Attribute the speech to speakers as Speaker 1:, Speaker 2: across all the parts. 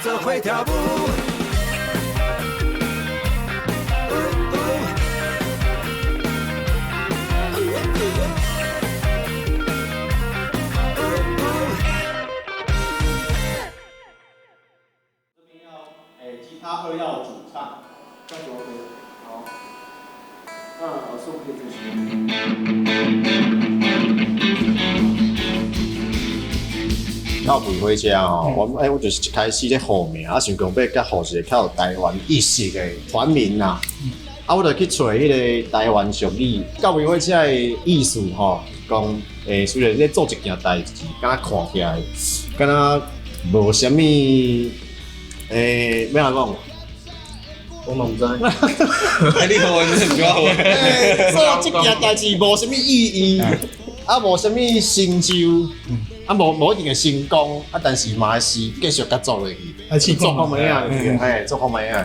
Speaker 1: 做伙跳舞。
Speaker 2: 这边要，吉他二要主唱，这样就 OK 了。好，那老师我们可以进行。
Speaker 3: 到开火车吼，我我就是一开始咧号名，啊想讲欲佮号一个较有台湾意识的团名啦。啊，我就去揣彼个台湾俗语，到尾火车的意思吼，讲虽然咧做一件代志，敢若看起来，敢若无啥物，欲按怎讲？
Speaker 2: 我嘛毋知。
Speaker 4: 欸，你好，你是毋我。
Speaker 3: 做這件代志無啥物意義，啊，無啥物成就，啊，無一定會成功，啊，但是嘛是繼續共做落去，做看覓仔，嘿，做看覓仔。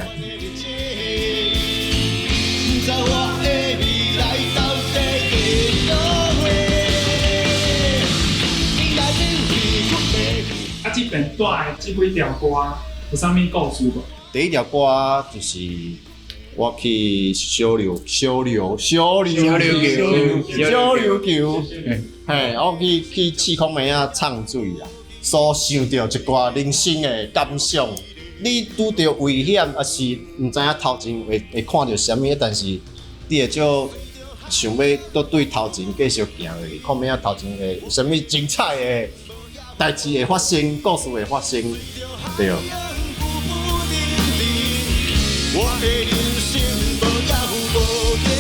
Speaker 5: 啊，這邊帶的這幾條歌有啥物故事無？
Speaker 3: 第一條歌就是我去小琉小琉小琉球小琉球，嘿，我去試看覓仔唱水啦，所想著一寡人生的感想。你拄著危險，抑是毋知影頭前會看著啥物，但是你會少想欲閣對頭前繼續行落去，看覓仔頭前會有啥物精彩的代誌會發生，故事會發生，對。
Speaker 1: 我的人生無也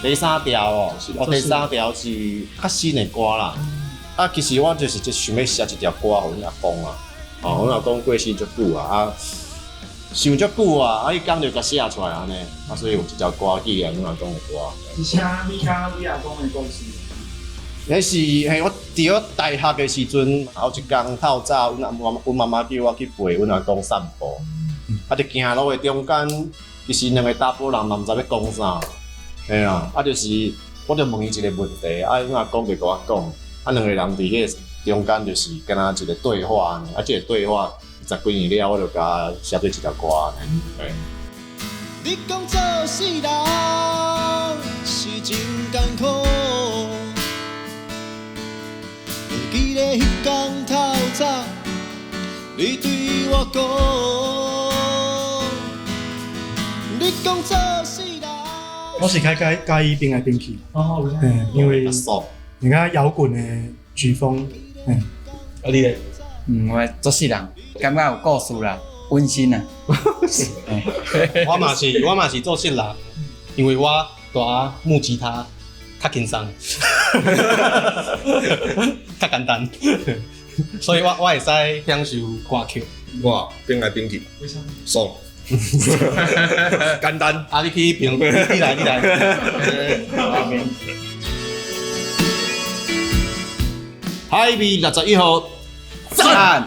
Speaker 1: 無
Speaker 3: 第三條哦，我第三條是較新的歌啦。啊，其實我就是想欲寫一條歌予阮阿公啊。哦，阮阿公過身足久啊，啊，想足久啊，啊，彼工就共寫出來按呢。啊，所以有這條歌紀念阮阿公的歌。
Speaker 5: 而且你佮你阿公的故事？
Speaker 3: 彼是嘿，我佇我大學的時陣，有一工透早，阮媽媽叫我去陪阮阿公散步。啊，佇行路的中間，其實兩個查埔人嘛毋知欲講啥，嘿啊，啊就是我就問伊一個問題，啊，阮阿公就共我講，啊，兩個人佇彼個中間就是敢若一個對話按呢，啊，這個對話十幾年了，我就共寫做一條歌按呢。
Speaker 1: 你講做世人是真艱苦。會記得彼工透早，你對我講，你講做世人。
Speaker 6: 我是較佮意變來變去。
Speaker 5: 哦，
Speaker 6: 因為人家搖滾的曲風，
Speaker 4: 啊你咧？
Speaker 7: 我做世人，感覺有故事啦，溫馨啊。
Speaker 4: 我嘛是做世人，因為我彈木吉他較輕鬆，較簡單，所以我會使享受歌曲。
Speaker 8: 我變來變去，
Speaker 5: 為啥？
Speaker 8: 爽，簡單。
Speaker 4: 啊，你去彼邊，你來，你來。
Speaker 3: 海味61號，
Speaker 7: 讚。